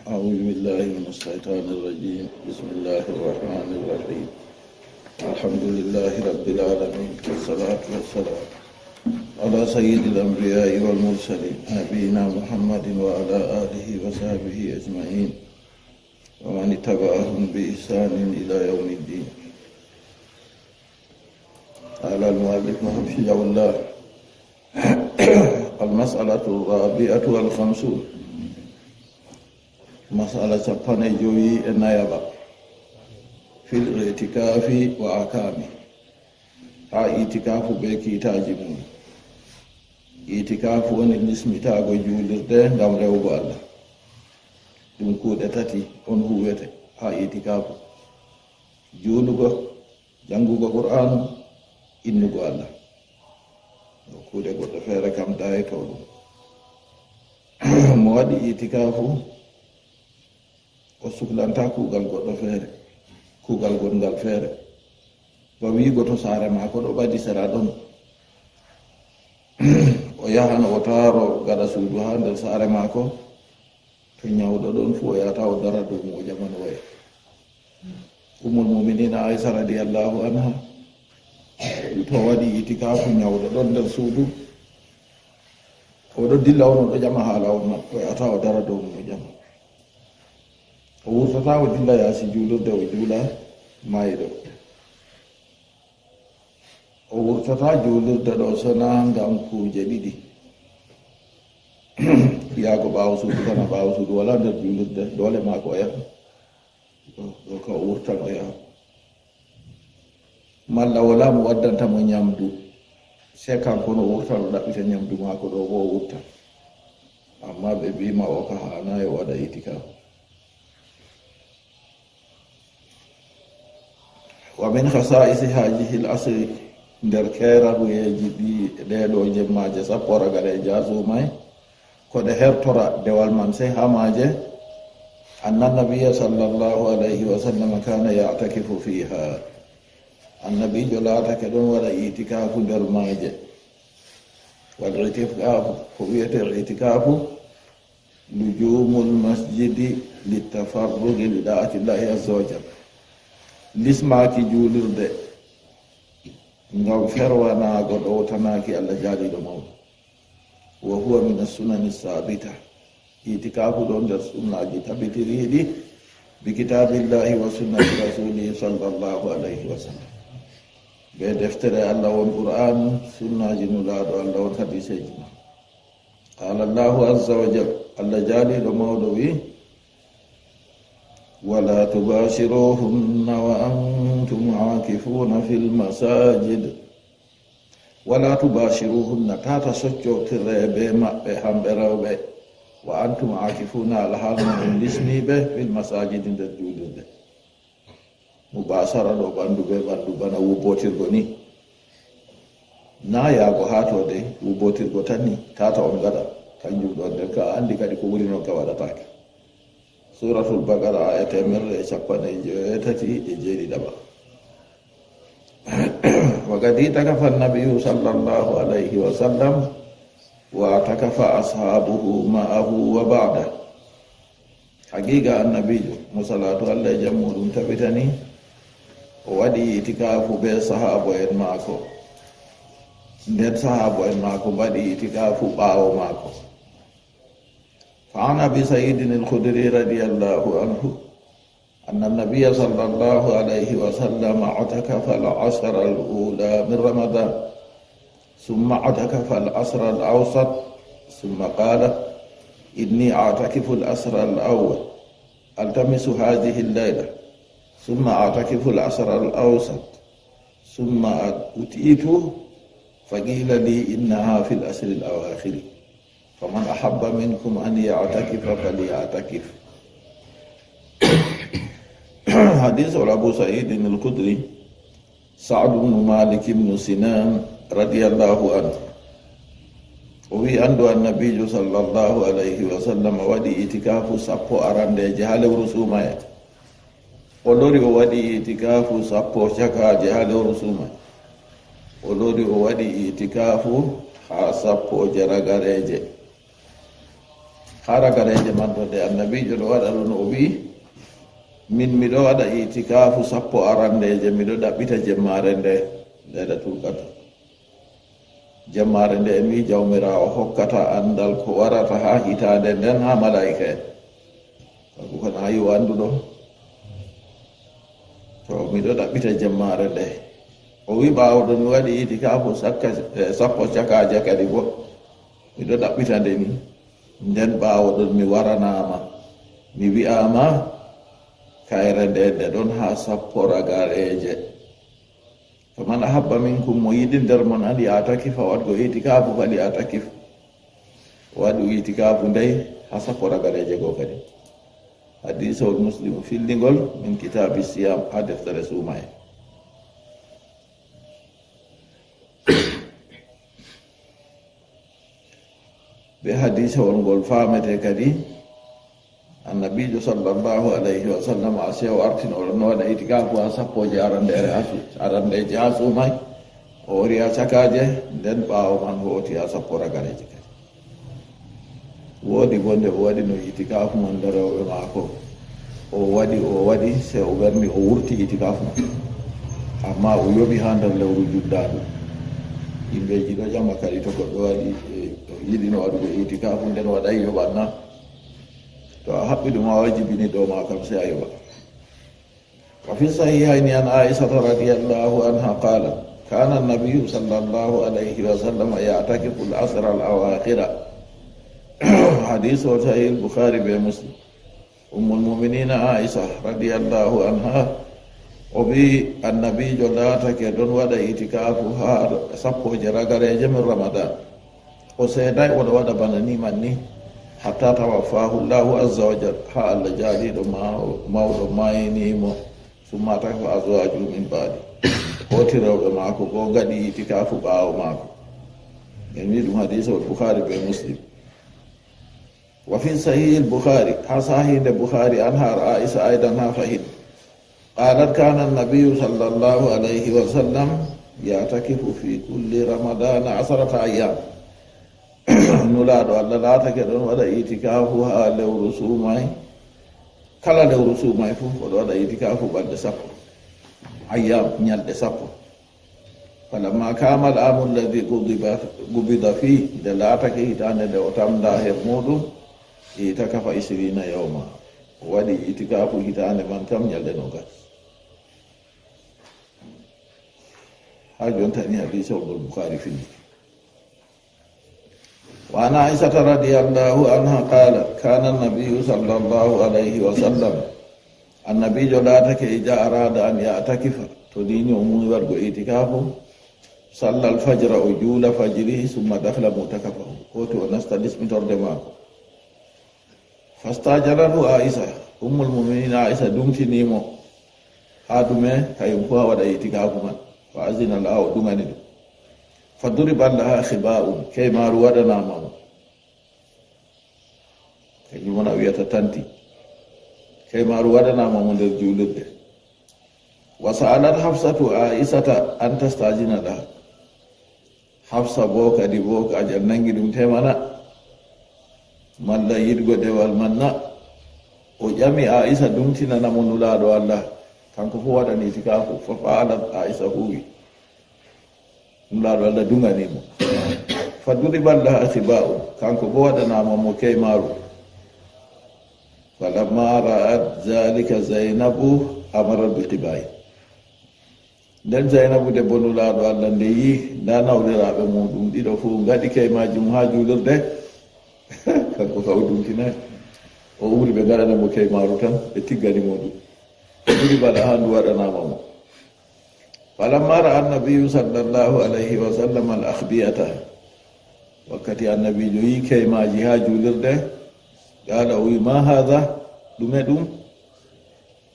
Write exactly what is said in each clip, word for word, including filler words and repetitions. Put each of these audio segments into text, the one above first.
أعوذ بالله من الشيطان الرجيم. بسم الله الرحمن الرحيم. الحمد لله رب العالمين، والصلاة والسلام على سيد الأنبياء والمرسلين، نبينا محمد وعلى آله وصحبه أجمعين، ومن اتبعهم بإحسان إلى يوم الدين. قال المؤلف حفظه الله: المسألة الرابعة والخمسون. Masala cappanɗe jowi e nayaɓa. في الاعتكاف وأحكامه. Ha itikaafu be kiitaaji mum. Itikaafu woni lismitaago juulirde ngam rewugo Allah. Ɗum kuuɗe tati on huwete ha itikaafu. Juulugo, janngugo Qur'aanu, innugo Allah. Ɗo kuuɗe goɗɗe feere kam daayeto ɗum. Mo waɗi itikaafu, o suklanta kuugal goɗɗo feere, kuugal gongal feere. Ba wiigo to saare maako ɗo ɓadi sera ɗon, o yahan o taaro gaɗa suudu haa nder saare maako. To nyawɗo ɗon fuu, o yahata o dara dow mo, o ƴaman oya. Ummul Muminina Aisha radiyallahu anha, to waɗi itikaafu nyawɗo ɗon nder suudu, o ɗo dilla on, o ɗo ƴama haala on, o yahata o dara dow mo, o ƴama. O wurtata o dilla yaasi juulirde, o juula maayɗo. O wurtata juulirde ɗo sona ngam kuuje ɗiɗi. Yaago ɓaawo suudu, kana ɓaawo suudu wala nder juulirde, doole maako o yaha. Ɗo, ɗo ka o wurtan o yaha. Malla wala mo waddanta mo nyamdu. Sey kanko no wurtan o ɗaɓɓita nyamdu maako ɗo bo o wurtan. Amma ɓe mbiima o ka haanaay o waɗa itikaafu. ومن خصائص هذه العشر, nder keeraruyeeji ɗi, ɗee ɗo jemmaaje sappo ragareeje haa suumaye, ko ɗe hertora dewal man sey haa maaje, أن النبي صلى الله عليه وسلم كان يعتكف فيها. Annabiijo laatake ɗon waɗa itikaafu nder maaje. والاعتكاف, ko wi'etee itikaafu, لزوم المسجد للتفرغ لطاعة الله عز وجل. Lismaaki juulirde ngam ferwanaago ɗowtanaaki Allah jaaliiɗo mawɗo. وهو من السنن الثابتة. Itikaafu ɗon nder sunnaaji tabitiriiɗi بكتاب الله وسنة رسوله صلى الله عليه وسلم. Be deftere Allah won Qur'aanu, sunnaaji Nulaaɗo Allah won hadiiseeji ma. قال الله عز وجل, Allah jaaliiɗo mawɗo wi'i: ولا تباشروهن وأنتم عاكفون في المساجد. ولا تباشروهن, tata soccotiree be maɓɓe, hamɓe rewɓe. وأنتم عاكفون, alhaal mon on lisniiɓe, في المساجد, nder juulirde. Mubaasara ɗo ɓanndu be ɓanndu, bana wubbotirgo ni. Na yaago haa to dey, wubbotirgo tan ni, tata on ngaɗa. Kanjum ɗon nden ka a anndi kadi ko ɓuri non ka waɗataake. Suuratul Baqara, aaya teemerre e cappanɗe jeetati e jeeɗiɗaɓa. وقد اعتكف النبي صلى الله عليه وسلم واعتكف أصحابه معه وبعده. Haqiiqa Annabiijo, mo salaatu Allah e jam muuɗum tabitani, o waɗi itikaafu bee sahaabo'en maako. Nden sahaabo'en maako mbaɗi itikaafu ɓaawo maako. فعن أبي سعيد الخدري رضي الله عنه أن النبي صلى الله عليه وسلم اعتكف العشر الأولى من رمضان، ثم اعتكف العشر الأوسط، ثم قال: إني أعتكف العشر الأول، ألتمس هذه الليلة، ثم أعتكف العشر الأوسط، ثم أتيت فقيل لي إنها في العشر الأواخر، فمن أحب منكم أن يعتكف فليعتكف. Hadiis o Abu Sa'iid al-Khudri, Sa'd ibn Maalik ibn Sinaan radiyallahu anhu. O wi'i, anndu Annabiijo sallallahu alayhi wa sallam waɗi itikaafu sappo arandeeje haa lewru suumaye. O lori o waɗi itikaafu sappo cakaaje haa lewru suumaye. O lori o waɗi itikaafu haa sappo ragareeje. Haa ragareeje man ɗo, ɗe Annabiijo ɗo waɗa ɗo, no o wi'i, min miɗo waɗa itikaafu sappo arandeeje, miɗo ɗaɓɓita jemmaare nde, Laylatul Qadr. Jemmaare nde en wi'i Jawmiraawo hokkata anndal ko warata haa hitaande nden haa malaa'ika'en. Kanko kan a yi'u annduɗo. To miɗo ɗaɓɓita jemmaare nde. O wi'i ɓaawo ɗon mi waɗi itikaafu sakka, eh, sappo cakaaje kadi bo. Miɗo ɗaɓɓita nde ni. Nden ɓaawo ɗon mi waranaama. Mi wi'aama, kayre nde, nde ɗon haa sappo ragareeje. Faman ahabba minkum, mo yiɗi nder mon an ya'takifa waɗgo itikaafu, fal ya'takif. Waɗu itikaafu ndey haa sappo ragareeje goo kadi. Hadiisawol Muslim fillingol min kitaabi siyaam haa deftere suumaye. Be hadiisawol ngol faamete kadi, Annabiijo sallallahu alayhi wa sallam, a sewo artin, o ɗon waɗa itikaafu haa sappooje arandeere haa su-, arandeeje haa suumaye, o wari haa cakaaje, nden ɓaawo man hooti haa sappo ragareeje kadi. Woodi bo nde o waɗi no itikaafu man nder rewɓe maako. O waɗi, o waɗi, sey o ɓerni, o wurti itikaafu man. Ammaa o yoɓi haa nder lewru juuldaandu. Yimɓeeji ɗo ƴama kadi to goɗɗo waɗi, e, o yiɗino waɗugo itikaafu, nden waɗay yoɓan na? To a haɓɓi ɗum, a wajibini dow ma kam, sey a yoɓa. وفي الصحيحين عن عائشة رضي الله عنها قالت: كان النبي صلى الله عليه وسلم يعتكف العشر الأواخر. Hadiis o Sahih Bukhari be Muslim. Ummul Mu'minin Aisha radiyallahu anha o wi'i, Annabiijo laatake ɗon waɗa itikaafu haa sappooje ragareeje min Ramadan. O seeday, o ɗo waɗa bana ni man ni, hatta tawaffahu Allahu azza wa jal, haa Allah jaaliiɗo ma-, mawɗo maayni mo, summa atakafa azwaajuhu min ba'di. Hooti rewɓe maako boo ngaɗi itikaafu ɓaawo maako. En wi'i ɗum hadiisawol Bukhari be Muslim. وفي صحيح البخاري، haa sahiinde Bukhari, an har Aisha aydan haa fahin. قالت: كان النبي صلى الله عليه وسلم يعتكف في كل رمضان عشرة أيام. Nulaaɗo Allah laatake ɗon waɗa itikaafu haa lewru suumaye. Kala lewru suumaye fuu, o ɗo waɗa itikaafu balɗe sappo. Ayyaam, nyalɗe sappo. فلما كان العام الذي قبض، قبض فيه، nde laatake hitaande nde o tamnda her muuɗum, اعتكف عشرين يوما. O waɗi itikaafu hitaande man kam nyalɗe noogas. Haa jonta ni hadiisawol Bukhari fini. وعن عائشة رضي الله عنها قالت: كان النبي صلى الله عليه وسلم، Annabiijo laatake, إذا أراد أن يعتكف, to diini o muyi waɗgo itikaafu, صلى الفجر, o juula fajiri, ثم دخل معتكفه, hooti o nasta ɗismitorde maako. فاستأذنته عائشة، Ummul Mu'minin Aisha duŋtini mo. Haa ɗume? Kayum fuu haa waɗa itikaafu man. فأذن لها, o duŋani ɗum. فضرب لها خباء, keymaaru waɗanaama mo. Kanjum woni a wi'ata tanti. Keymaaru waɗanaama mo nder juulirde. وسألت حفصة عائشة أن تستأذن لها. Hafsa boo kadi boo, kajal naŋgi ɗum, te mana, malla yiɗgo dewal man na? O ƴami Aisha duŋtinana mo Nulaaɗo Allah, kanko fuu waɗan itikaafu. ففعلت, Aisha huuwi. Nulaaɗo Allah duŋani mo. فضرب لها خباء, kanko boo waɗanaama mo keymaaru. فلما رأت ذلك زينب أمرت بقباء. Nden Zaynabu, debbo Nulaaɗo Allah, nde yi'i ndaa nawliraaɓe muuɗum ɗiɗo fuu ngaɗi keymaaji mum haa juulirde, kanko kam o duŋtinaay. O umri ɓe ngaɗana mo keymaaru tan, ɓe tiggani mo ɗum. Ɓuri bala haa ndu waɗanaama mo. فلما رأى النبي صلى الله عليه وسلم الأخبية. Wakkati Annabiijo yi'i keymaaji haa juulirde, قال, o wi'i, ما هذا؟ Ɗume ɗum?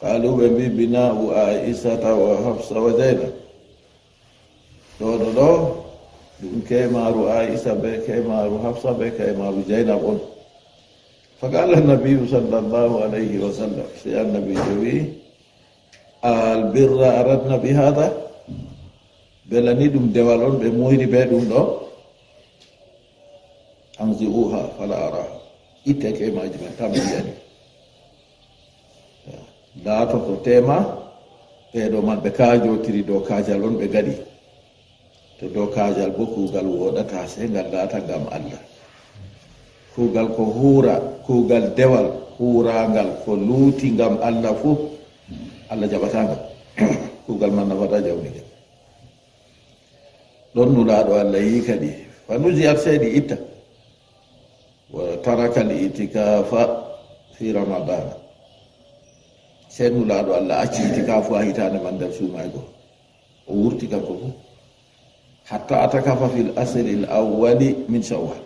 قالوا, ɓe mbi'i, بناء عائشة وحفصة وزينب. Ɗo, ɗo, ɗo, ɗum keymaaru Aisha bee keymaaru Hafsa bee keymaaru Zainab on. فقال النبي صلى الله عليه وسلم, sey Annabiijo wi'i, البر أردن بهذا؟ Belani ɗum dewal on ɓe muuyri bee ɗum ɗo? أنزعوها فلا أراها. Itte ke maaji man tan mi yi'ani. Laato ko tema, ɓeeɗo man ɓe kaajotiri dow kaajal on ɓe gaɗi. To dow kaajal bo kuugal wooɗata, sey ngal laata ngam Allah. Kuugal ko huura, kuugal dewal huuraangal ko luuti ngam Allah fuu, Allah jaɓataa ngal. Kuugal man nafataa jawmiigal. Ɗon Nulaaɗo Allah yi'i kadi, fa nuzi'at, sey ɗi itta. Wa taraka al-i'tikafa fi Ramadana. Sey Nulaaɗo Allah acci itikaafu haa hitaande man nder suumaygo. O wurti kanko fuu. Hatta atakafa fil asri al-awwali min Shawwal.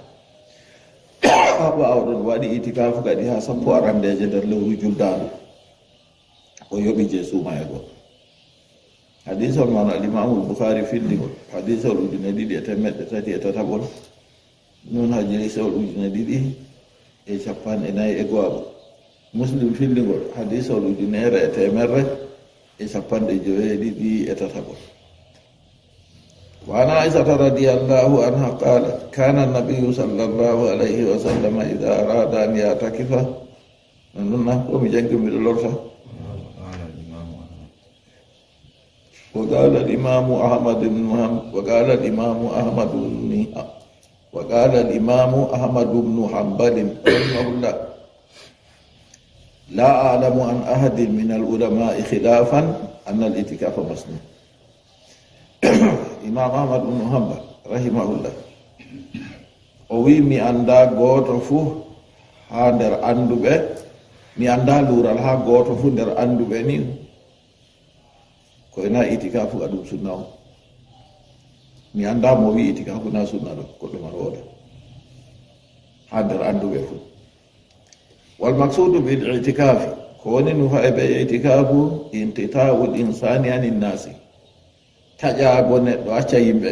Haa ɓaawo ɗon o waɗi itikaafu kadi haa sappo arandeeje nder lewru juldaandu. O yoɓi je suumaygo. Hadiisol man al-Imaamu al-Bukhaari filli ngol. Hadiisol ujune ɗiɗi e teemeɗɗe tati e tataɓol. Nun hadiisol ujune ɗiɗi e cappanɗe nayi e go'aɓo. Muslim filli ngol. Hadiisol ujunere e teemerre e cappanɗe joweeɗiɗi e tataɓol. وعن عائشة رضي الله عنها قالت: كان النبي صلى الله عليه وسلم إذا أراد أن يعتكف. Nun na ko mi janngi miɗo lorta. وقال الإمام أحمد بن حم-، وقال الإمام أحمد بن، وقال الإمام أحمد بن حنبل رحمه الله: لا أعلم عن أحد من العلماء خلافا أن الاعتكاف مسنون. Imaam Ahmad ibn Hanbal, rahimahullah, o wi'i, mi anndaa gooto fuu haa nder annduɓe, mi anndaa luural haa gooto fuu nder annduɓe ni ko e na itikaafu ka ɗum sunna on. Mi anndaa mo wi'i itikaafu na sunna ɗo, goɗɗo man wooda. Haa nder annduɓe fuu. Wal maksuudu bil itikafi, ko woni nufa e be itikaafu, inqitaa'ul insaani anin naasi. Taƴaago neɗɗo acca yimɓe.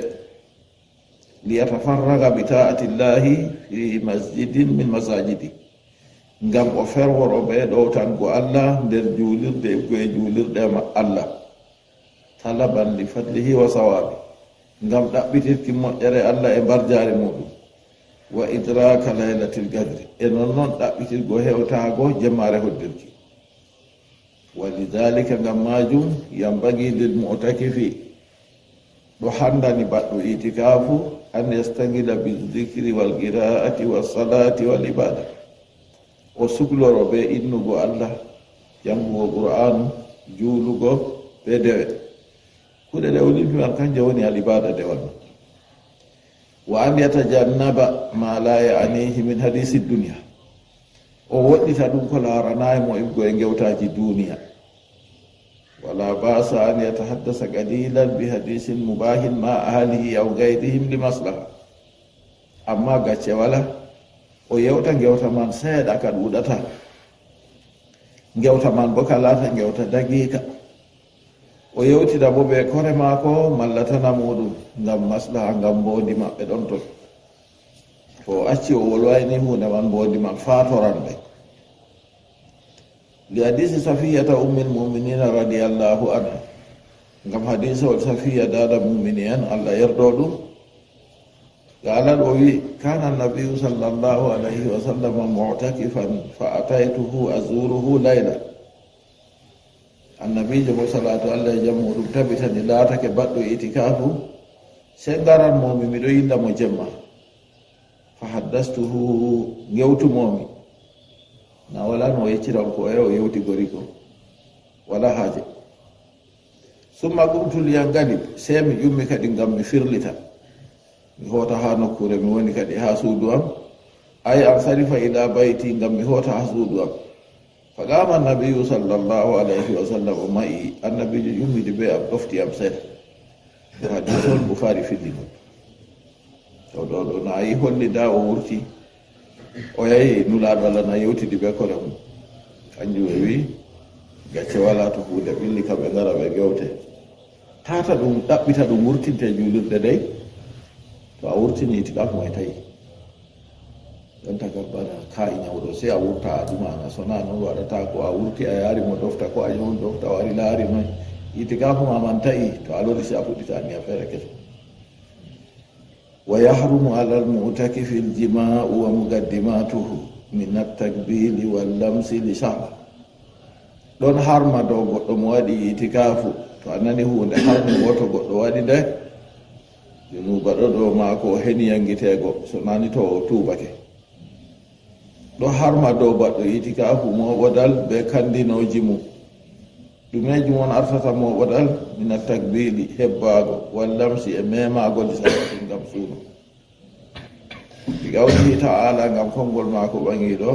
Liyatafarraga bi ta'atillahi fi masjidin min masajidi. Ngam o ferworo be ɗowtango Allah nder juulirde, e juulirde ma-, Allah. Talaban li fadlihi wa sawabi. Ngam ɗaɓɓitirki moƴƴere Allah e mbarjaari muuɗum. Wa idraka laylatil qadri. E non non ɗaɓɓitirgo hewtaago jemmaare hoddirki. Wa lidhalika, ngam maajum, yanbaghi lil mu'takifi, ɗo handani baɗɗo itikaafu, an yastagila bi dhikri wal qira'ati was salati wal ibada. O sukloro be innugo Allah, jangugo Qur'aanu, juulugo, be dewe. Kuuɗe ɗe o limti man, kanje woni al ibada dewal man. Wa an yatajannaba ma la ya'nihi min hadisi dunya. O woɗɗita ɗum ko laaranaay mo iwgo e ngewtaaji duuniya. Wala ba'sa an yatahaddasa qalilan bi hadisin mubahin ma ahlihi aw ghayrihim li maslaha. Amma gacce wala, o yewta ngewta man seeɗa ka ɗuuɗata. Ngewta man bo ka laata ngewta dagiika. O yewtida bo be kore maako malla tana muuɗum ngam maslaha, ngam mboondi maɓɓe ɗon ton. To o acci o wolwayni huunde man, mboondi man faatoran ɓe. Li hadisi Safiyata ummil mu'minina radiyallahu anha. Ngam hadisawol Safiya, daada mu'mini en, Allah yerdo ɗum. Qalat, o wi, kana nabiyu sallallahu alayhi wa sallam mu'takifan fa ataytuhu azuruhu layla. Annabiijo mo, salaatu Allah e jam muuɗum tabitani, laatake baɗɗo itikaafu, sey ngaran mo mi, miɗo yilla mo jemma. Fa haddastuhu, ngewtumo mi. Na wala no o yeccira on ko oye o yewti gori ko. Wala haaje. Summa qumtu liyanqalib, sey mi ƴummi kadi ngam mi firlita. Mi hoota haa nokkuure mi woni kadi haa suudu am. Ay ansarifa ila bayti, ngam mi hoota haa suudu am. Fa qama Nabiyyu sallallahu alayhi wa sallam, o ma'i, Annabiijo ƴummidi be am, ɗofti am seeɗa. Ko hadiisul Bukhaari fillino. To ɗo, ɗo na yi holli nda o wurti. O yahi Nulaaɗo Allah na yewtidi be kore mum. Kanjum o wi, gacce wala to huunde ɓilli kam ɓe ngara ɓe gewte. Tata ɗum, ɗaɓɓita ɗum wurtinte juulirde dey. To a wurtini itikaf mo e tawi. Ɗon tagar bana ka i nyawɗo, sey a wurta a ɗumana. Sona noon waɗata ko a wurti a yaari mo dofta, ko a yahi dofta o ari laari noon. Itikaf ma man ta'i, to a lori sey a fuɗɗita anniya feere keso. Wa yahrumu alal mu'takifi al-jima'u wa muqaddimatuhu. من التقبيل واللمس لشهر. Ɗon harma dow goɗɗo mo waɗi itikaafu, to a nani huunde harme wooto goɗɗo waɗi nde, junuuba ɗo dow maako o heni yangiteego, so nani to o tuubake. Ɗo harma dow baɗɗo itikaafu mooɓodal bee kandinooji mum. Ɗumeejum on artata mooɓodal? Mina takbiili, hebbaago, wal lamsi e meemaago li sabatin ngam suuno. Bi qawlihi ta'ala, ngam konngol maako ɓaŋiiɗo,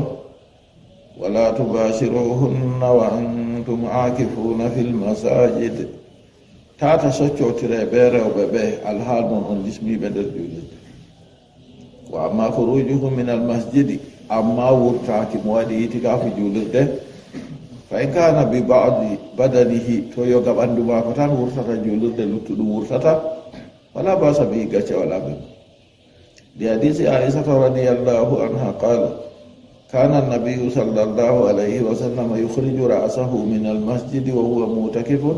"Wala tubashiruhunna wa antum aakifuna fil masajid." Tata soccotire bee rewɓe ɓe, alhaal mon on lismiiɓe nder juulirde. Wa amma furujuhu min al masjidi, amma wurtaaki mo waɗi itikaafu juulirde, fa in kana bi ba'di badanihi, to yoga ɓandu maako tan wurtata juulirde, luttuɗum wurtata, fala basa bihi, gacce wala bee mum. Li hadisi Aisata radiyallahu anha qala, kana an-nabiyyu sallallahu alayhi wa sallam yukhriju ra'sahu min al masjidi wa huwa mu'takifun,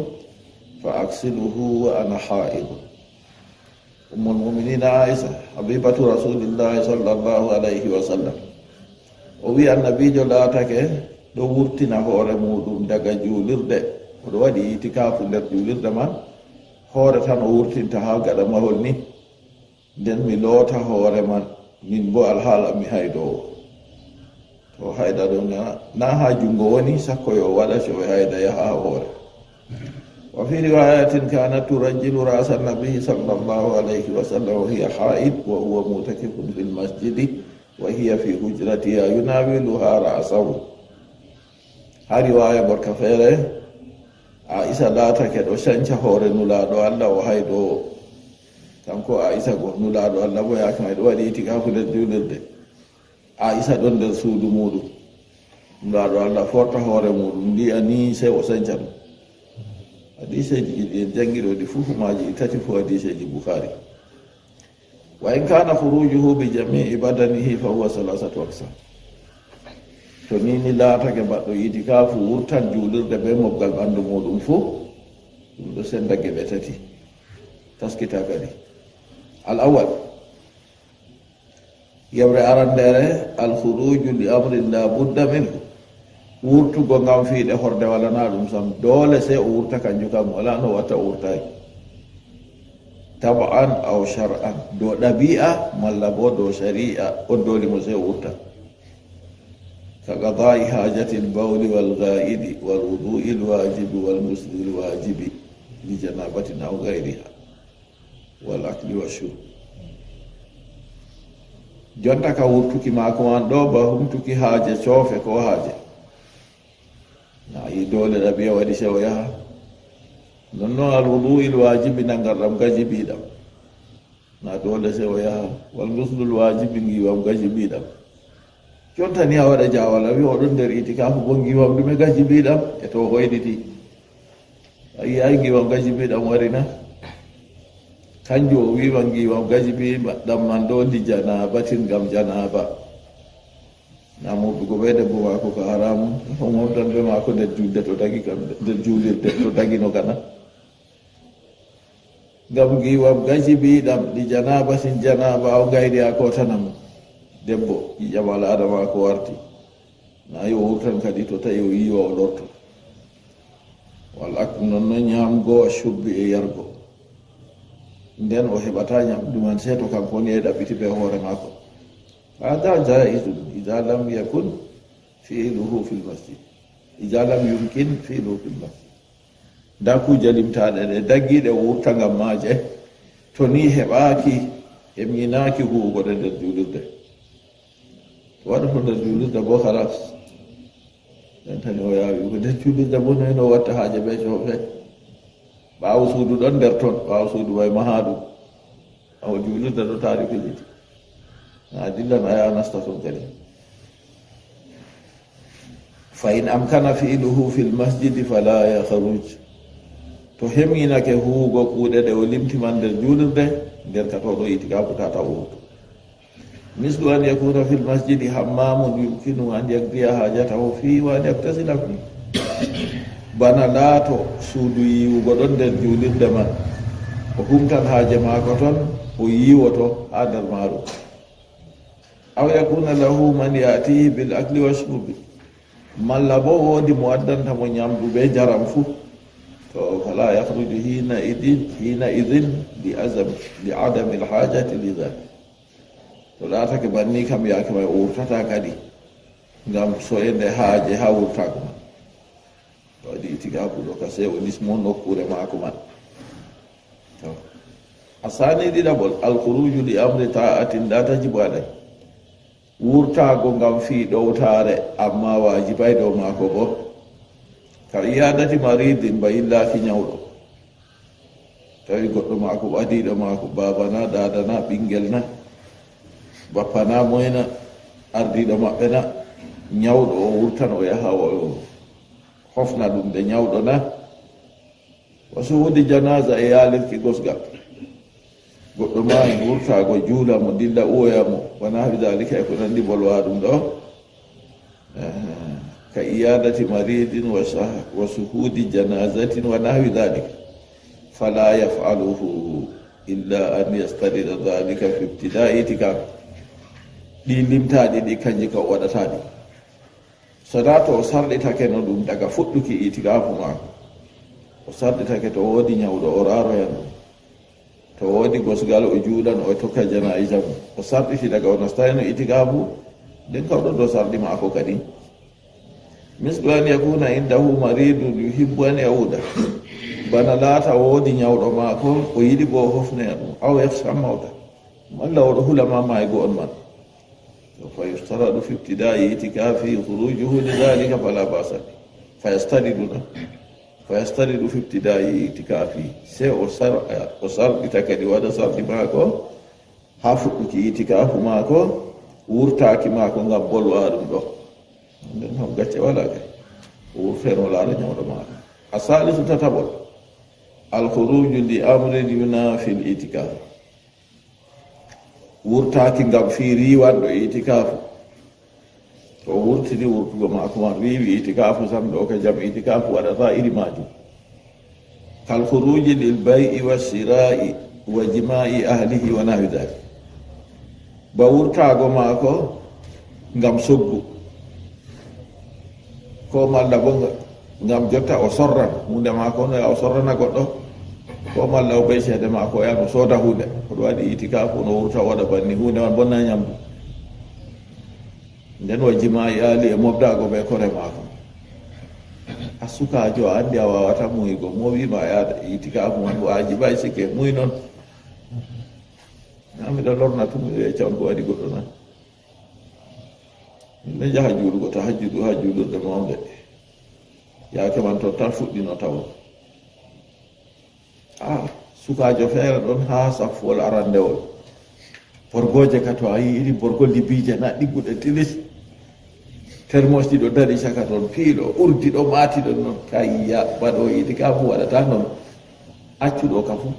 fa aghsiluhu wa ana ha'id. Ummul mu'minina Aisha, habibatu rasulillahi sallallahu alayhi wa sallam, o wi annabiijo laatake ɗo wurtina hoore muuɗum daga juulirde, o ɗo waɗi itikaafu nder juulirde man, hoore tan o wurtinta haa gaɗa mahol ni, nden mi loota hoore man, min boo alhaala mi haydoowo. To hayda ɗum na, na haa junngo woni, sakko yo waɗa cowe hayda yaha haa hoore. Wa fi riwayatin kanat turajjilu ra'sa nabi sallallahu alayhi wa sallam wa hiya ha'id wa huwa mu'takifun fil masjidi wa hiya fi hujratiha yunawiluha ra'sahu. Haa riwaya gorka feere, Aisha laatake ɗo canca hoore Nulaaɗo Allah o haydoowo. Kanko Aisha go Nulaaɗo Allah bo yaake may ɗo waɗi itikafu nder juulirde. Aisha ɗon nder suudu muuɗum. Nulaaɗo Allah forta hoore muuɗum, mbi'a ni sey o sanca ɗum. Hadiseeji ɗiɗi en janngi ɗo, ɗi fuu maaji ɗi tati fuu hadiseeji Bukhari. Wa in kana furujuhu bi jami'i badanihi fa huwa salasatu aqsam. To ni ni laatake baɗɗo itikafu wurtan juulirde bee mobgal ɓandu muuɗum fuu, ɗum ɗo senda geɓe tati. Taskita kadi. Al awwal, yeɓre arandeere, al khuruju li amrin la budda minhu. Wurtugo ngam fiiɗe horde walana ɗum sam. Doole sey o wurta kanjum kam, wala no watta o wurtaay. Tab'an aw shar'an. Dow ɗabi'a malla bo dow shari'a on dooli mo sey o wurta. Ka qada'i hajatil bawli wal gha'idi wal wudu'il wajibi wal ghuslil wajibi li janabatin aw ghayriha. Wal akli wa shurb. Jonta ka wurtuki maako man ɗo ba humtuki haaje coofe ko haaje. Na yi doole ɗabi'a waɗi sey o yaha. Non non al wudu'il wajibi, nangarɗam gajibiɗam. Na doole sey o yaha. Wal guslul wajibi, ngiwam gajibiɗam. Jonta ni a waɗa jawal, a wi oɗon nder itikafu bo ngiwam ɗume gajibiɗam? E to o hoyɗiti. A yi ay ngiwam gajibiɗam wari na? Kanjum o wiwa ngiwam gajibiɗam man ɗo ndi janabatin ngam janaba. Na murdugo be debbo maako ka haramun. O murdan be maako nder julde to dagi kam, nder julirde to dagino kana. Ngam ngiwam gajibiɗam ndi janabatin janaba o ngayri a kotana mo. Debbo ƴiƴam al'ada maako warti. Na yo wurtan kadi to tawi o yiwa o lorto. Wal aklu non non nyamgo, shurbi e yargo. Nden o heɓata nyamdu man sey to kanko woni e ɗaɓɓiti be hoore maako. Hada jaizun idza lam yakun fi'luhu fil masjid. Idza lam yumkin fi'luhu fil masjid. Nda kuje limtaɗe ɗe daggiɗe o wurta ngam maaje. To ni heɓaaki, heɓŋinaaki huwugo ɗe nder juulirde. To waɗoto nder juulirde bo halas. Ɗen tani o yaawi ko nder juulirde bo noy no watta haaje be coofe. Ɓaawo suudu ɗon nder ton, ɓaawo suudu may mahaɗum. Awo juulirde ɗo taari filliti. Na dillan a yaha nasta ton kadi. Fa in amkana fi'luhu fil masjidi fala yakhruj. To hemŋinake huwugo kuuɗe ɗe o limti man nder juulirde, nder ka to ɗo itikafu tata o wurto. Mislu an yakuna fil masjidi hammamun yumkinu an yaqdiya hajatahu fihi wa an yaktasila fihi. Bana laato suudu yiwugo ɗon nder juulirde man, o humtan haaje maako ton, o yiwoto haa nder maaru. أو يكون له من يأتيه بالأكل والشرب. Malla bo woodi mo addanta mo nyamdu be njaram fu. To, فلا يخرج حينئذ، حينئذ لعدم، لعدم الحاجة لذلك. To laatake banni kam, yaake may o wurtata kadi, ngam so'ende haaje haa wurtaago man. O waɗi itikaafu ɗo ka sey o nismo nokkuure maako man. To. A sani ɗiɗaɓol, الخروج لأمر طاعة لا تجب عليه. Wurtaago ngam fii ɗowtaare, ammaa waajibay dow maako bo. كعيادة مريض, ba yillaaki nyawɗo. Tawi goɗɗo maako, ɓadiiɗo maako, baaba na, daada na, ɓinngel na, bappa na, moy na, ardiiɗo maɓɓe na, nyawɗo, o wurtan, o yaha, o hofna ɗum de nyawɗo na. وشهود جنازة, e yaalirki gosgal. Goɗɗo maayi, wurtaago, juula mo, dilla uwoya mo, ونحو ذلك, e ko nanndi bolwa ɗum ɗo. Aha. كعيادة مريض وشه-، وشهود جنازة ونحو ذلك. فلا يفعله إلا أن يشترط ذلك في ابتداء اعتكافه. Ɗi limtaaɗi ɗi, kanji ka o waɗata ɗi. So daa to o sarɗitake no ɗum daga fuɗɗuki itikaafu maako. O sarɗitake to woodi nyawɗo o raaroyan ɗum. To woodi gosgal o juulan, o tokka janaa'iza mum. O sarɗiti daga o nastayno itikaafu, nden ka o ɗon dow sarɗi maako kadi. مثل أن يكون عنده مريض يحب أن يعود. Bana laata woodi nyawɗo maako, o yiɗi bo o hofnoya ɗum. أو يخشى الموت. Malla o ɗo hula ma maaygo on man. فيشترط في ابتداء اعتكافه خروجه لذلك فلا بأس به. فيشترط na. فيشترط في ابتداء اعتكافه. Sey o sar-, o sarɗita kadi, waɗa sarɗi maako haa fuɗɗuki itikaafu maako, wurtaaki maako ngam bolwa ɗum ɗo. Nden kam gacce walaa kay. O wurtayno laara nyawɗo maako. الثالث, tataɓol. الخروج لأمر ينافي الاعتكاف. Wurtaaki ngam fii riiwanɗo itikaafu. To o wurtini wurtugo maako man, riiwi itikaafu sam ɗo ka jam itikaafu waɗata iri maajum. كالخروج للبيع والشراء وجماع أهله ونحو ذلك. Ba wurtaago maako ngam soggu. Ko malla bo nga-, ngam jotta o sorran huunde maako no, ya o sorrana goɗɗo. Ko malla o ɓey ceede maako, o yaha o sooda huunde. O ɗo waɗi itikaafu, no wurta o waɗa banni, huunde man bonna nyamdu. Nden وجماع أهله, e mofdaago be kore maako. A sukaajo, a anndi a waawata muuyugo, mo wi'i ma a yaha itikaafu man, waajibay sike muuy non. Na miɗo lorna tun, miɗo yecca on ko waɗi goɗɗo na. Min ɗon njaha juulugo tahajjudu haa juulirde mawnde. Yaake man ton tan fuɗɗino tawo. Ah, sukaajo feere ɗon haa saffuwol arandewol. Borgooje ka to a yi'i irin borgo libiije na ɗigguɗe tilis. Termosji ɗo dari caka ton, piiɗo, urdi ɗo maati ɗon non. Kayya, baɗo itikaafu waɗata non. Accu ɗo ka fu.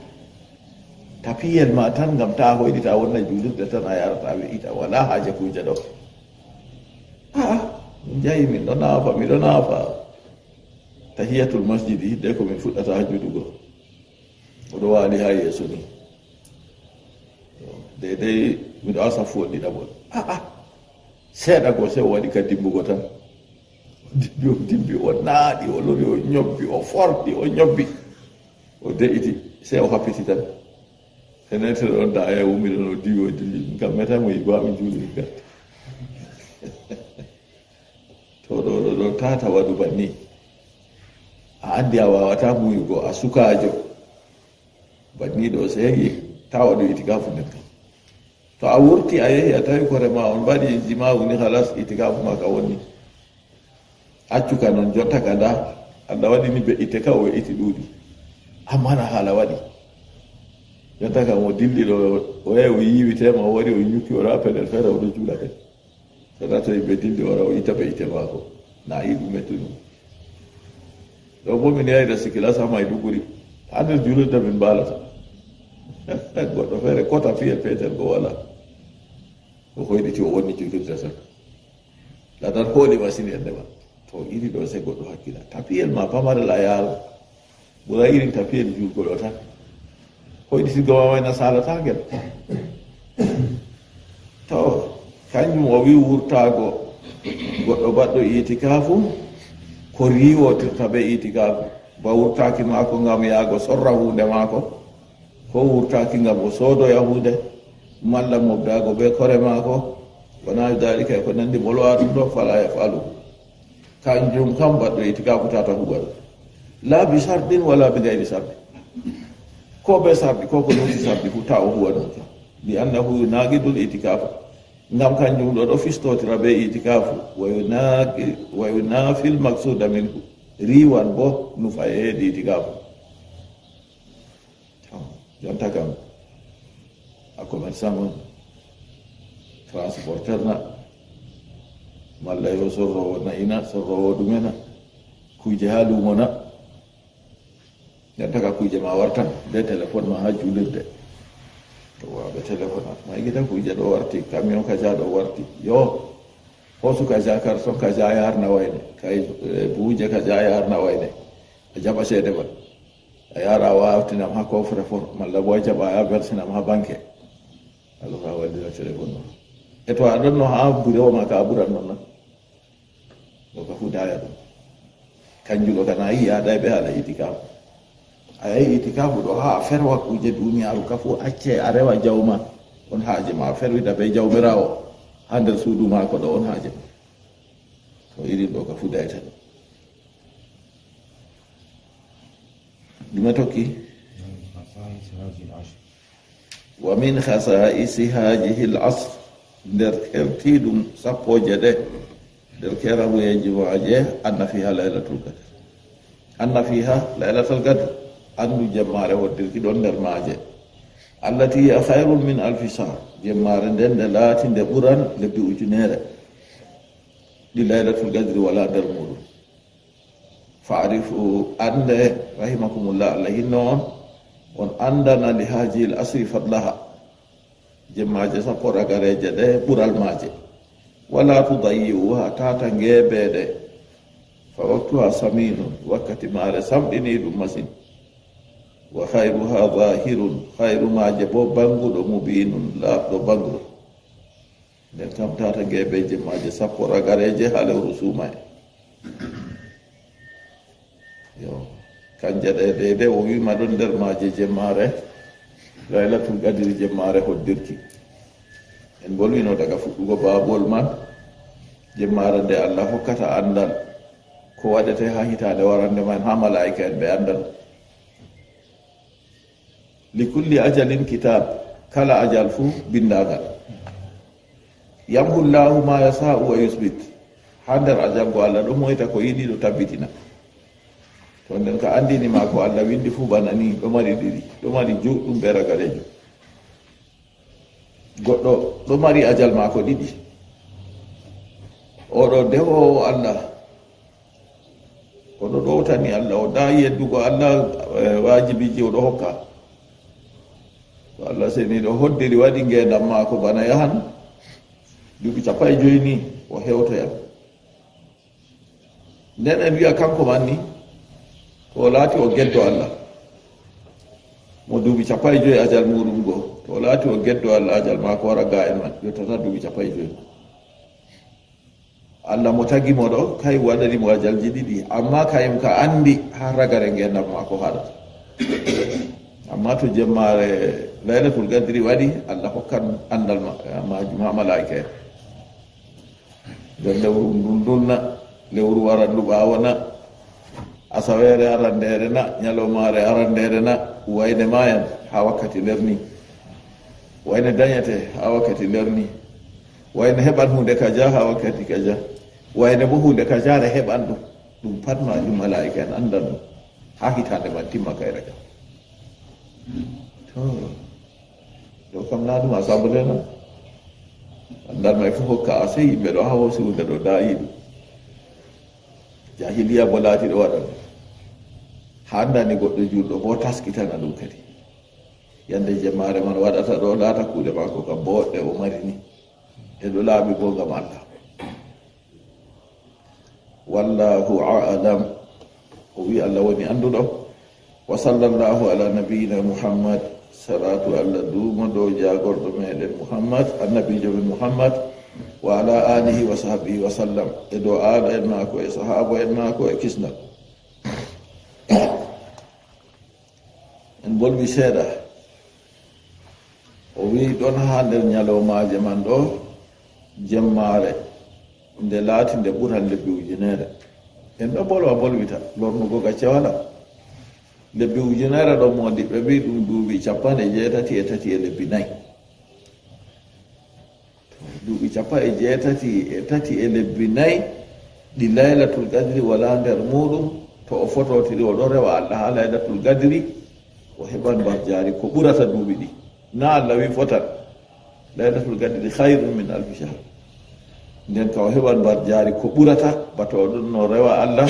Tapiyel ma tan ngam ta hoyɗita wonna juulirde tan a yarata we'ita, wala haaje kuuje ɗo. A'a, min njahi min ɗo naafa, miɗo naafa. Tahiyatul masjidi, hidde ko min fuɗɗata hajjudugo. O ɗo waali haa yeeso ni. Deydey miɗo haa saffu on ɗiɗaɓol. A'a, seeɗa go sey o waɗi ka dimbugo tan. O dimbi, o dimbi, o naaɗi, o lori, o nyobbi, o forti, o nyobbi. O de'iti, sey o happiti tan. Fenêtre ɗon da e wumi ɗon o diwi, o dilli. Min kam meta mo yigo haa min juuli min garti. To ɗo, ɗo, ɗo tata waɗu banni. A anndi a waawata muuyugo, a sukaajo. Banni ɗo sey ta waɗu itikaafu nden kam. To a wurti a yehi a tawi kore ma on mbaɗi jimaawu ni, halas, itikaafu ma ka wonni. Accu ka non, jonta ka nda. Allah waɗi ni be'itte ka o we'iti ɗuuɗi. Amma na haala waɗi. Jonta ka mo dilli ɗo, o yahi o yiiwitema, o wari o nyukki, o ɗo haa pellel feere, o ɗo juula kadi. Sona to yimɓe dilli, o wara o itta be'itte maako. Na yi ɗum mettuɗum. Ɗo bo min yahi da sikila sama e Duguri. Haa nder juulirde min mbaalata. Goɗɗo feere kota fiyel peetel go wala. O hoyɗiti o wonni juulirde tan. Ladan hooli masin yande ma. To iri ɗo sey goɗɗo hakkila. Tapiyel ma pamarel a yaaro. Ɓura irin tapiyel juulgo ɗo tan. Hoyɗitirgo ma wayna saalata ngel. To, Kanjum o wi wurtaago goɗɗo baɗɗo itikaafu, ko riiwotirta be itikaafu. Ba wurtaaki maako ngam yaago sorra huunde maako, ko wurtaaki ngam o soodoya huunde, malla mobdaago be kore maako, wa nahwi daalika, e ko nanndi bolowa ɗum ɗo, fala yafalu. Kanjum kam baɗɗo itikaafu tata huwa ɗum. La bi sardin wala bi gayri sardin. Ko be sardi, ko ko luuti sardi fu, ta o huwa ɗum kam. Li annahu naqidul itikaafa. Ngam kanjum ɗo ɗo fistotira be itikaafu, wa yunaqi-, wa yunafil maqsuda minhu. Riiwan bo nufa e heedi itikaafu. To, jonta kam, a commerçant on, transporteur na, malla yo sorrowo na'i na, sorrowo ɗume na, kuuje haa luumo na, jonta ka kuuje ma wartan, be téléphone ma haa juulirde. To, wa ɓe téléphone ma, gita kuuje ɗo warti, camion kaja ɗo warti. Yo, hoosu kaja, carton kaja, yaarna wayne, kay, eh, buuje kaja, yaarna wayne. A jaɓa ceede man. A yahra a waftinam ha coffre-fort, malla bo a jaɓa a yaha versinam ha banque. Alors a wallira téléphone ma. E to a ɗonno ha bureau ma ka a ɓuran non na. Ɗo ka fu daya ɗum. Kanjum ɗo kana yi yaada ɓe haala itikafu. A yahi itikafu ɗo ha a ferwa kuje duniyaru ka fu acce a rewa jawma. On haaje ma a ferwita be jawmirawo ha nder suudu mako ɗo on haaje ma. To irin ɗo ka fu dayata ɗum. Ɗume tokki? Wa min khasa'isi hadhihi al-ashr, nder kertiiɗum sappooje ɗe, nder keramuyeeji maaje, anna fiha laylatul qadr. Anna fiha laylatul qadr, anndu jemmaare hoddirki ɗon nder maaje. Allati hiya khayrun min alfi shahr, jemmaare nden nde laati nde ɓuran lebbi ujunere. Ɗi laylatul qadri wala nder muɗum. Fa'rifu, annde, rahimakumullah, Allah hinno on, on anndana li haajihil asri fadlaha, jemmaaje sappo ragareeje ɗe ɓural maaje. Wala tudayyi'uha, tata ngeebeede, fa waqtuha saminun, wakkati maare samɗiniiɗum masin. Wa khayruha zahirun, khayru maaje bo bannguɗo, mubinun, laaɓɗo bannguɗo. Nden kam tata ngeebeeje maaje sappo ragareeje ha lewru suumaye. Yo, kanje ɗe, ɗe, ɗe o wiima ɗon nder maaje jemmaare, Laylatul Qadri jemmaare hoddirki. En mbolwino daga fuɗɗugo baabol man, jemmaare nde Allah hokkata anndal ko waɗete ha hitaande warande man, ha malaa'ika en ɓe anndal. Li kulli ajalin kitab, kala ajal fu bindaangal. Yamhu Llahu ma yasha'u wa yusbit. Ha nder ajal go Allah ɗo moyta ko yiɗi, ɗo tabbitina. To nden ka anndini ma ko Allah windi fu bana ni, ɗo mari ɗiɗi, ɗo mari juɗɗum be ragarejo. Goɗɗo ɗo mari ajal maako ɗiɗi. Oɗo dewoowo Allah, oɗo ɗowtani Allah, o daayi yeddugo Allah, eh, waajibiji oɗo hokka. To Allah seniiɗo hoddiri, waɗi ngeendam maako bana yahan duuɓi cappanɗe jowi ni, o hewtoyan. Nden en wi'a kanko man ni, to o laati o geddo Allah, mo duuɓi cappanɗe jowi ajal muɗum go, to o laati o geddo Allah, ajal maako wara ga en man, yottata duuɓi cappanɗe jowi. Allah mo tagi mo ɗo, kay waɗani mo ajalji ɗiɗi, amma kayum ka andi ha ragare ngendam maako haɗata. Amma to jemmaare Laylatul Qadri waɗi, Allah hokkan andal ma-, majum ha malaa'ika en. Nder lewru ndun ndun na, lewru warandu ɓaawo na, asaweere arandeere na, nyalomaare arandeere na, wayne maayan ha wakkati nder ni. Wayne dañete ha wakkati nder ni. Wayne heɓan huunde kaja ha wakkati kaja. Wayne bo huunde kajaare heɓan ɗum. Ɗum pat majum malaa'ika en andan ɗum. Ha hitaande man timma kayre ka. To, ɗo kam na ɗum assemblée na. Andal may fu hokka a sey yimɓe ɗo ha hoosi huunde ɗo daayi ɗum. Jahiliya bo laati ɗo waɗa ɗum. Ha andani goɗɗo julɗo bo taskitana ɗum kadi. Yande jemmaare man waɗata ɗo laata kuuɗe maako kam booɗɗe o mari ni. E ɗo laaɓi bo ngam Allah. Wallahu a'lam. O wi Allah woni annduɗo. Wa sallallahu ala nabiyyina Muhammad. Salatu Allah duumo dow jaagorɗo meɗen Muhammad, annabiijo men Muhammad. Wa ala alihi wa sahbihi wa sallam, e dow aala en maako, e sahaaba en maako, e kisnal. En mbolwi seeɗa. O wi'i, ɗon haa nder nyalawmaaje man ɗo, jemmaare, nde laati nde ɓuran lebbi ujunere. En ɗo mbolwa mbolwita, lornugo gacce wala. Lebbi ujunere ɗo, moodiɓɓe mbi'i ɗum duuɓi cappanɗe jeetati e tati e lebbi nayi. Duuɓi cappanɗe jeetati e tati e lebbi nayi ɗi Laylatul Qadri wala nder muuɗum, to o fototiri o ɗo rewa Allah haa Laylatul Qadri, o heɓan mbarjaari ko ɓurata duuɓi ɗi. Na Allah wi fotan. Laylatul Qadri khayrun min alfi shahr. Nden ka o heɓan mbarjaari ko ɓurata, ba to o ɗon no rewa Allah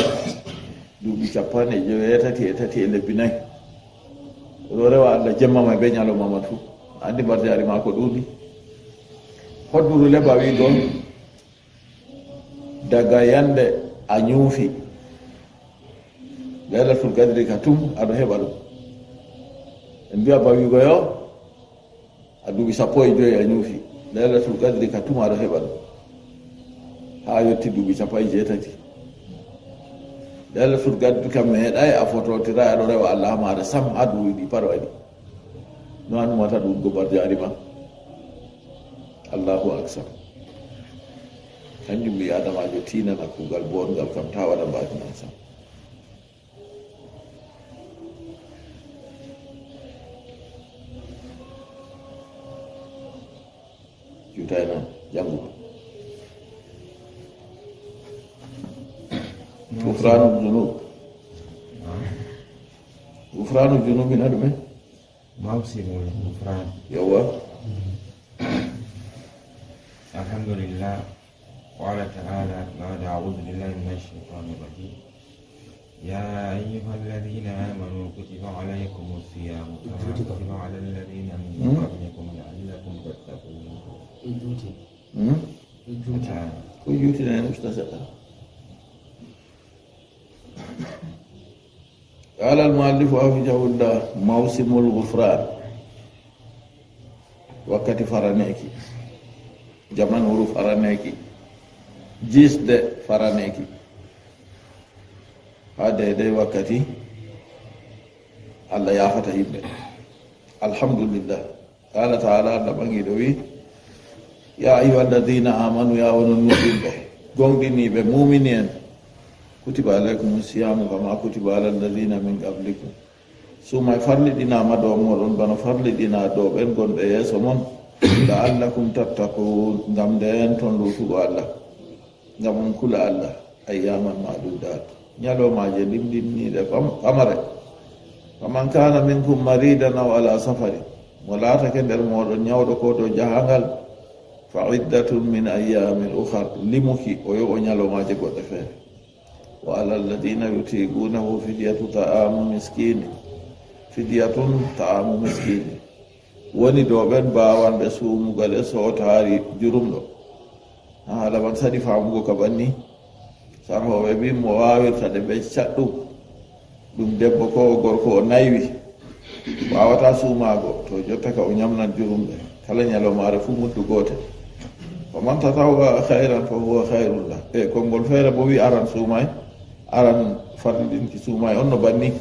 duuɓi cappanɗe jeetati e tati e lebbi nayi. O ɗo rewa Allah jemma may be nyalawma man fuu. A andi mbarjaari maako ɗuuɗi. Hodduru leba wi'go, daga yande a nyuufi, Laylatul Qadri ka tum a ɗo heɓa ɗum. En mbi'a ba wi'go yo, a duuɓi sappo e jowi a nyuufi, Laylatul Qadri ka tum a ɗo heɓa ɗum. Haa yotti duuɓi cappanɗe jeetati. Laylatul Qadri kam meeɗaay a fototira a ɗo rewa Allah maare sam haa duuɓi ɗi pat waɗi. No an wata ɗum gobar jaari ma. Allahu akbar. Kanjum ɓii Adamaajo tiinana kuugal boongal kam, taa waɗa mbaadi ma sam. Juutay noon, janngu. Gufraanu junub. Gufraanu junub ina ɗume? Mawsimul gufraan. Yawwa. Alhamdulillah. قال تعالى بعد أعوذ بالله من الشيطان الرجيم. يا أيها الذين آمنوا كتب عليكم الصيام كما كتب على الذين من قبلكم لعلكم تتقون. Hmm? Ah. Ko juuti na en usta seɗɗa. قال المؤلف حفظه الله: موسم الغفران. Wakkati faraneeki, jamanuru faraneeki, jisde faraneeki, haa deydey wakkati Allah yaafata yimɓe. Alhamdulillah. Qaala taala, Allah ɓaŋiiɗo wi: يا أيها الذين آمنوا, yaa onon nuɗɗinɓe, goŋɗiniiɓe, muumini en, كتب عليكم الصيام كما كتب على الذين من قبلكم. Suumaay farliɗinaama dow mooɗon bana farliɗinaa dow ɓen gonɓe yeeso mon. لعلكم تتقون, ngam ndeen ton luutugo Allah, ngam on kula Allah. أياما معدودات, nyalawmaaje limɗinniiɗe pam-, pamare. فمن كان منكم مريضا أو على سفر, mo laatake nder mooɗon nyawɗo koo dow jahaangal, فعدة من أيام أخر, limuki o yoɓo nyalawmaaje goɗɗe feere. وعلى الذين يطيقونه فدية طعام مسكين. فدية طعام مسكين. Woni dow ɓen baawanɓe suumugal e sootaari jurumɗo. Haala man saɗi faamugo ka banni. Sarhooɓe mbi'i mo waawirta ɗe bee caɗɗum. Ɗum debbo koo gorko o naywi. Waawataa suumaago, to jotta ka o nyamnan jurumɓe. Kala nyalawmaare fuu muddu gootel. فمن تطوع خيرا فهو خير له. E konngol feere boo wi'i aran suumaay, aran farliɗinki suumaay on no banni.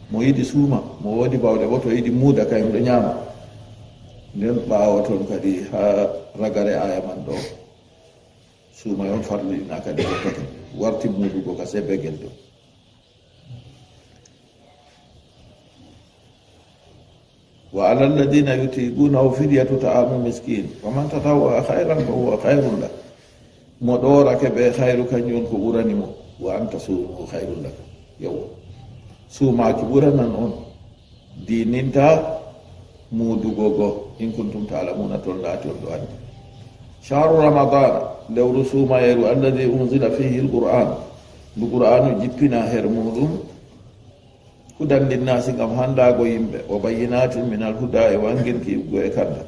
Mo yiɗi suuma, mo woodi bawɗe boo to yiɗi muuda kayum ɗo nyaama. Nden ɓaawo ton kadi haa ragare aaya man ɗo. Suumaay on farliɗinaa kadi jotta kadi. Warti muudugo ka sey begel ɗo. وعلى الذين يطيقونه فدية طعام مسكين فمن تطوع خيرا فهو خير له. Mo ɗoorake bee khayru, kanjum on ko ɓurani mo. وأن تصوموا خير لكم. Yawwa. Suumaaki ɓuranan on. Diininta muudugo go. إن كنتم تعلمون, ton laati on ɗo anndi. شهر رمضان, lewru suumayeeru, الذي أنزل فيه القرآن, ndu Qur'aanu jippinaa her muuɗum. هدى للناس, ngam handaago yimɓe, وبينات من الهدى, e waŋginki yiɗgo e kanda,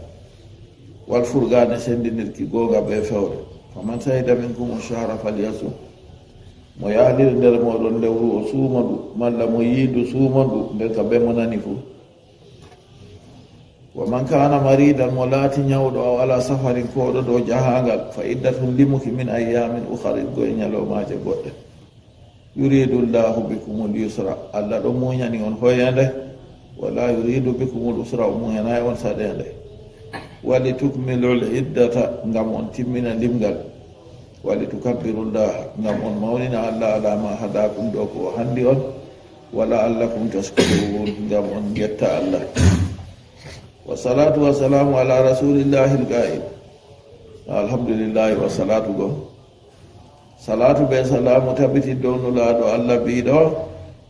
والفرقان, e sendindirki gooŋga bee fewre. فمن شهد منكم الشهر فليصمه. Mo yahliri nder mooɗon lewru o suuma ndu, malla mo yi'i ndu suuma ndu, nden kam bee mo nani fuu. Wa man kana maridan, mo laati ñawɗo, aw ala safarin, ko ɗo dow jahaangal, fa iddatun, limuki, min ayyamin ukhar, iggo e ñalawmaaje goɗɗe. Yuridu Allahu bikumul yusra, Allah ɗo muñani on hoyande, wala yuridu bikumul usra, o muñanaay on saɗeende. Wali tukmilul iddata, ngam on timmina limgal. Wali tukabbirullaha, ngam on mawnina Allah ala ma hadakum, ɗo ko o handi on. Wa la'allakum tashkurun, ngam on ngetta Allah. Wa salatu wa salamu ala rasulillahi al-qa'il. Alhamdulillahi wa salatu go. Salatu be salamu tabiti dow nulaaɗo Allah biiɗo,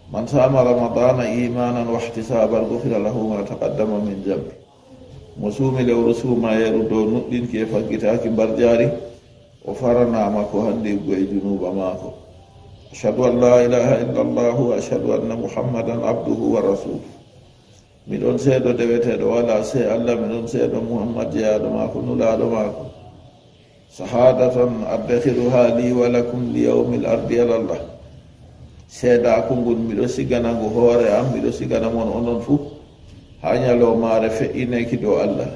man sama ramadana imanan wa ihtisaban ghufira lahu ma taqaddama min zambi. Mo suumi lewru suumayeeru dow nuɗɗinki e faggitaaki mbarjaari, o faranaama ko handi iggo e junuuba maako. Ashhadu an la ilaha illa Allah wa ashhadu anna Muhammadan abduhu wa rasuluh. Miɗon seedo deweteeɗo wala se Allah, miɗon seedo Muhammad jeyaaɗo maako, nulaaɗo maako. Shahadatan addakhiruha li wa lakum li yawmil ardi ala Allah. Seedaaku ngun miɗo sigana ngu hoore am, miɗo sigana mon onon fuu, haa ñalawmaare fe'ineeki dow Allah.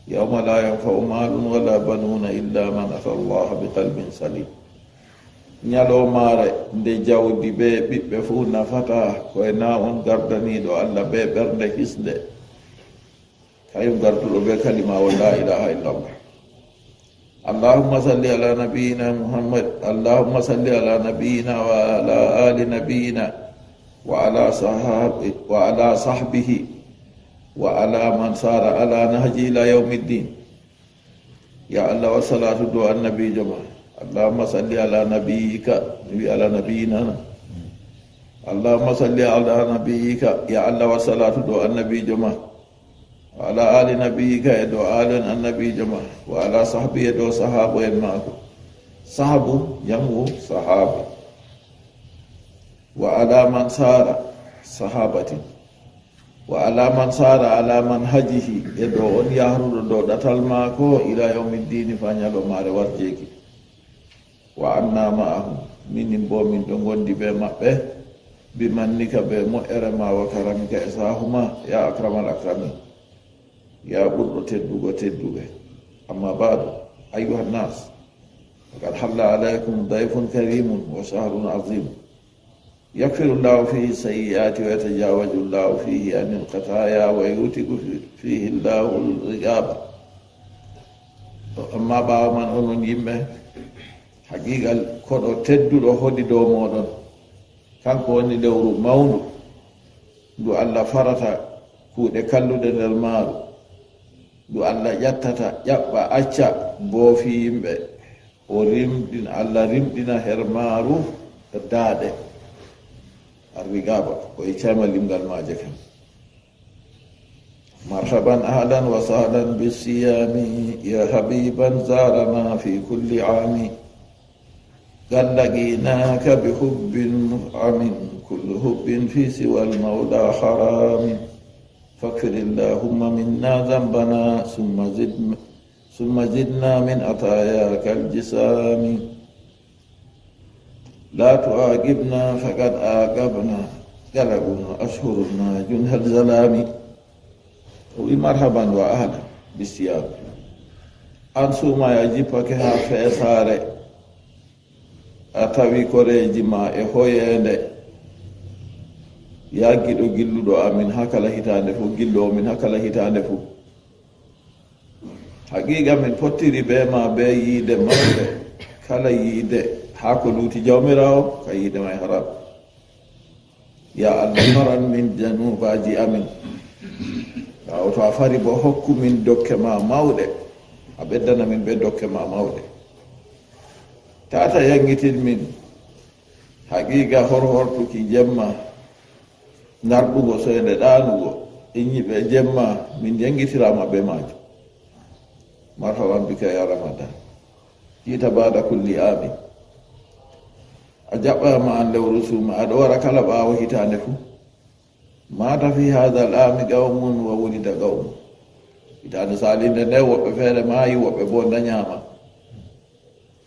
Yawma la yanfa'u malun wala banuna illa man ata Allah bi qalbin salim. Ñalawmaare nde jawdi be ɓiɓɓe fuu nafataa, ko e na on gardaniiɗo Allah be ɓernde hisnde. Kañum garduɗo be kalimawol la ilaha illallah. Allahumma salli ala nabiyyina Muhammad, Allahumma salli ala nabiyyina wa ala ali nabiyyina wa ala sahabi-, wa ala sahbihi wa ala man sara ala nahji ila yawmiddin. Ya Allah, wa salatu dow annabiijo ma. Allahumma salli ala nabiyyika, mi wi ala nabiyyina na. Allahumma salli ala nabiyyika, ya Allah, wa salatu dow annabiijo ma. Wa ala ali nabiyyika, e dow aalen annabiijo ma. Wa ala sahbi, e dow sahaabu en maako. Sahabu, jam'u, sahaabu. Wa ala man sara, sahabatin. Wa ala man sara ala manhajihi, e dow on yahruɗo dow ɗatal maako, ila yawmiddini, fa ñalawmaare warjeeki. Wa anna ma'ahum, minin bo min ɗo ngondi be maɓɓe, bi mannika, be moƴƴere ma, wa karamika, e sahuma, ya akramal akramin. Ya ɓurɗo teddugo tedduɓe. Amma ba'du, ayyuhan nas, faqad halla alaykum dayfun karimun wa shahrun azim. Yakfiru Allahu fihi sayyi'ati wa yatajawazu Allahu fihi anil khataya wa yutiku fi-, fihi Allahu al-iqaba. Amma ɓaawo man, onon yimɓe, haqiqa koɗo tedduɗo hoɗi dow moɗon. Kanko woni lewru mawndu, ndu Allah farata kuuɗe kalluɗe nder maaru, ndu Allah ƴattata, ƴaɓɓa, acca boofi yimɓe. O rimɗin-, Allah rimɗina her maaru daaɗe. Arrigaba, o iccama limgal maaje kam. Marhaban, ahlan wa sahlan bisiyami, ya habiban zarana fi kulli ami. Qad laqinaka bi hubbin mut'amin, kullu hubbin fi siwal mawla harami. Faghfir Allahumma minna dhanbana, thumma zid, thumma zidna min atayaka al-jisami. La tu'aqibna faqad aqabna, galabuna ashhuruna junhal zalami. O wi, marhaban wa ahlan bisiyam. An suumaye, a jippake haa feesaare, a tawi koreeji ma e hoyeende. Ya giɗo gilluɗo amin haa kala hitaande fuu, gillowo min haa kala hitaande fuu. Haqiqa min pottiri be ma be yiide mawɗe. Kala yiide haa ko luuti Jawmiraawo, ka yiide may haram. Ya Allah, faran min januubaaji amin. Ɓaawo to a fari bo, hokku min dokke ma mawɗe. A ɓeddana min be dokke ma mawɗe. Tata yangitin min. Haqiqa horhortuki jemma, narɗugo soynde ɗaanugo, innyiɓe jemma, min jangitiraama be maajum. Marhaban bika ya Ramadan. Ji'ta ba'da kulli amin. A jaɓɓaama an lewru suuma, aɗo wara kala ɓaawo hitaande fuu. Mata fi hadha al-ami qawmun wa wulida qawmun. Hitaande saliinde nde, woɓɓe feere maayi, woɓɓe bo ndañaama.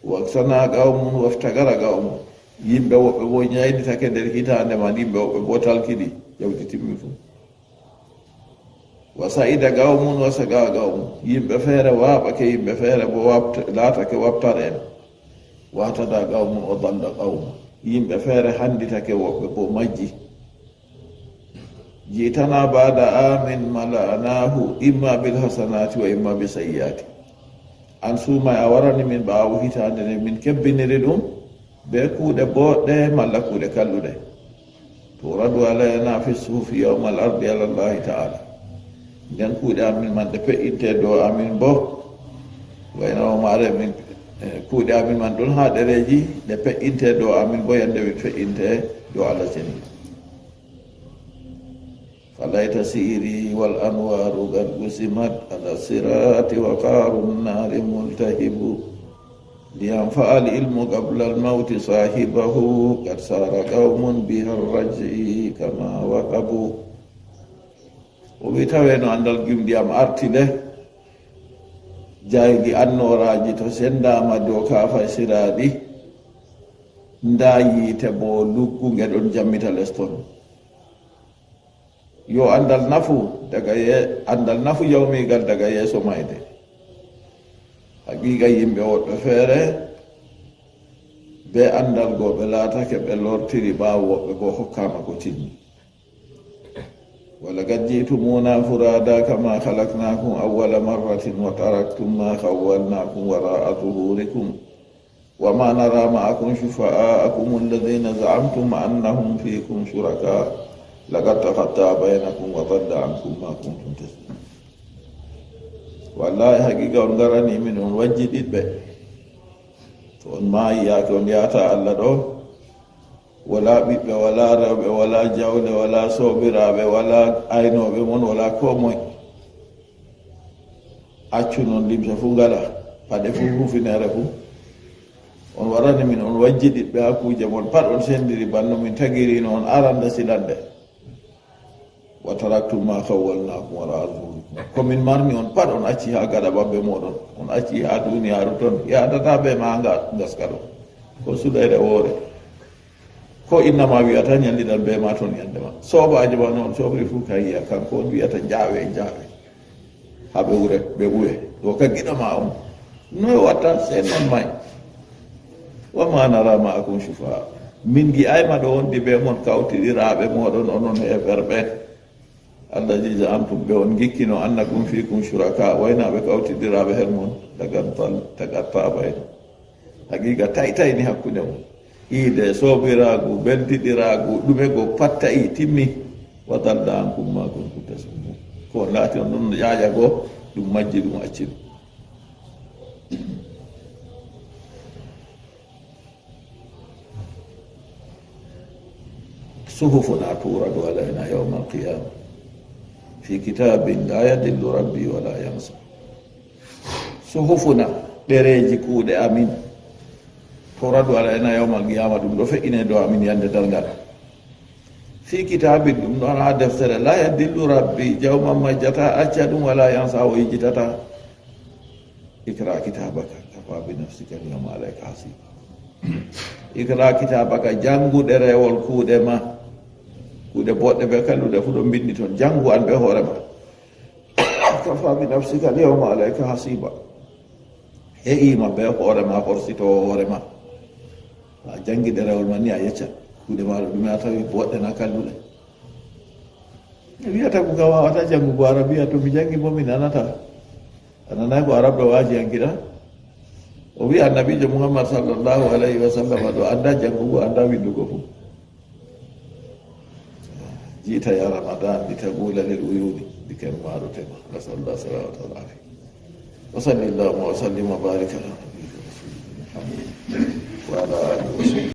Waktana qawmun waftagara qawmun. Yimɓe woɓɓe bo ñaynitake nder hitaande man, yimɓe woɓɓe bo talkidi, jawdi timmi fuu. Wa sa'ida qawmun wa saqa qawmun. Yimɓe feere waaɓake, yimɓe feere bo waɓt-, laatake waɓtare en. Wa tada qawmun wa dalla qawmun. Yimɓe feere handitake, woɓɓe bo majji. Ji'tana ba'da amin mala'nahu imma bil hasanati wa imma bis sayyiati. An suumay a warani min ɓaawo hitaande nde min kebbiniri ɗum be kuuɗe booɗɗe malla kuuɗe kalluɗe. Turadu alayna fi suhufi yawmal ardi ala Allahi ta'ala. Nden kuuɗe amin man ɗe pe'inte dow amin bo. Wayno maare min, eh, kuuɗe amin man ɗon haa ɗereeji, ɗe pe'inte dow amin bo yande min fe'inte dow Allah seni. Falayta si'iri wal anwaru qad qusimat ala sirati wa qarun nari multahibu. Liyanfa al ilmu qabla al mawti sahibahu, qad sara qawmun biha raj'i kama wahabu. O wi, tawe no anndal gimɗi am arti le, jaygi annooraaji to senndaama dow kaafa siraaɗi, ndaa yiite bo luggunge ɗon jammita les ton. Yo anndal nafu daga ye-, anndal nafu jawmiigal daga yeeso mayde. Haqiiqa yimɓe woɗɓe feere, be anndal goo ɓe laatake, ɓe lortiri ɓaawo woɓɓe goo hokkaama ko tinni. Wa laqad ji'tumuna furada kama khalaqnakum awwala marratin wa taraktum ma khawwalnakum wara'a zuhurikum. Wa ma nara ma'akum shufa'a'akum alladhina za'amtum annahum fikum shuraka. Laqad taqatta'a baynakum wa dhalla ankum ma kuntum tasna'un. Wallahi, haqiiqa on ngarani min on wajjidiiɓe. To on maayi, yaake on yahata Allah ɗo, wala ɓiɓɓe, wala rewɓe, wala jawle, wala soobiraaɓe, wala aynooɓe mon, wala koo moy. Accu non limse fuu ngala, paɗe fuu, hufineere fuu. On warani min, on wajjidiiɓe haa kuuje mon pat, on senndiri bana no min tagiri no on arande silande. Wa taraktum ma khawwalnakum wara'a zuhurikum. Ko min marni on pat on acci haa gaɗa bambe mooɗon. On acci haa duniyaaru ton. Yaadata be ma nga ngaska ɗo. Ko suɗayre woore. Ko inna ma wi'ata nyallidan be ma ton yande ma. Soobaajo ma non sobri fuu ka yi'a kanko on wi'ata njaawe, njaawe. Haa ɓe ure, ɓe uwe. Ɗo ka giɗo ma on. Noy watta sey non may. Wa ma nara ma'akum shufa'a. Min ngi'aay ma ɗo wondi be mon kawtiɗiraaɓe mooɗon onon heeferɓe. Alladhi za'amtum ɓe on ngikkino annakum fikum shuraka, waynaaɓe kawtiɗiraaɓe her mon. Daga tal-, daga tabayno. Haqiiqa taytayni hakkunde mon. Iide, soobiraagu, beldiɗiraagu, ɗume go pat ta'i, timmi. Wa dalla ankum ma kuntum tas'umun. Ko on laati on ɗon ƴaaƴa go, ɗum majji, ɗum acci ɗum. Suhufuna turadu alayna yawmal qiyama fi kitabin la yadillu rabbi wa la yansa. Suhufuna, ɗereeji kuuɗe amin, turadu alayna yawmal qiyama, ɗum ɗo fe'ine dow amin yande darngal. Fi kitabin, ɗum ɗon haa deftere, la yadillu rabbi, jawmam majjata, acca ɗum, wa la yansa, o yejjitata. Iqra kitabaka, kafa bi nafsika al yawma alayka hasiba. Iqra kitabaka, janngu ɗereewol kuuɗe ma. Kuuɗe boɗɗe be kalluɗe fuu ɗon mbinndi ton. Janngu an be hoore ma. Kafa bi nafsika al yawma alayka hasiba. He'iima be hoore ma, horsitoowo hoore ma. To a janngi ɗereewol ma ni, a yecca kuuɗe ma ɗo ɗume a tawi, boɗɗe na kalluɗe. Mi wi'ata ko ka wawata janngugo Arabiya, to mi janngi bo mi nanata. A nanaay ko Arabɗo waaji an kiɗa? O wi'i Annabiijo Muhammad sallallahu alayhi wa sallam ɗo annda janngugo, annda winndugo fuu. جئت يا رمضان لتقول للعيون بكم ما رتب. نسأل الله السلامة والعافية. وصل اللهم وسلم وبارك على نبيك ورسولك محمد وعلى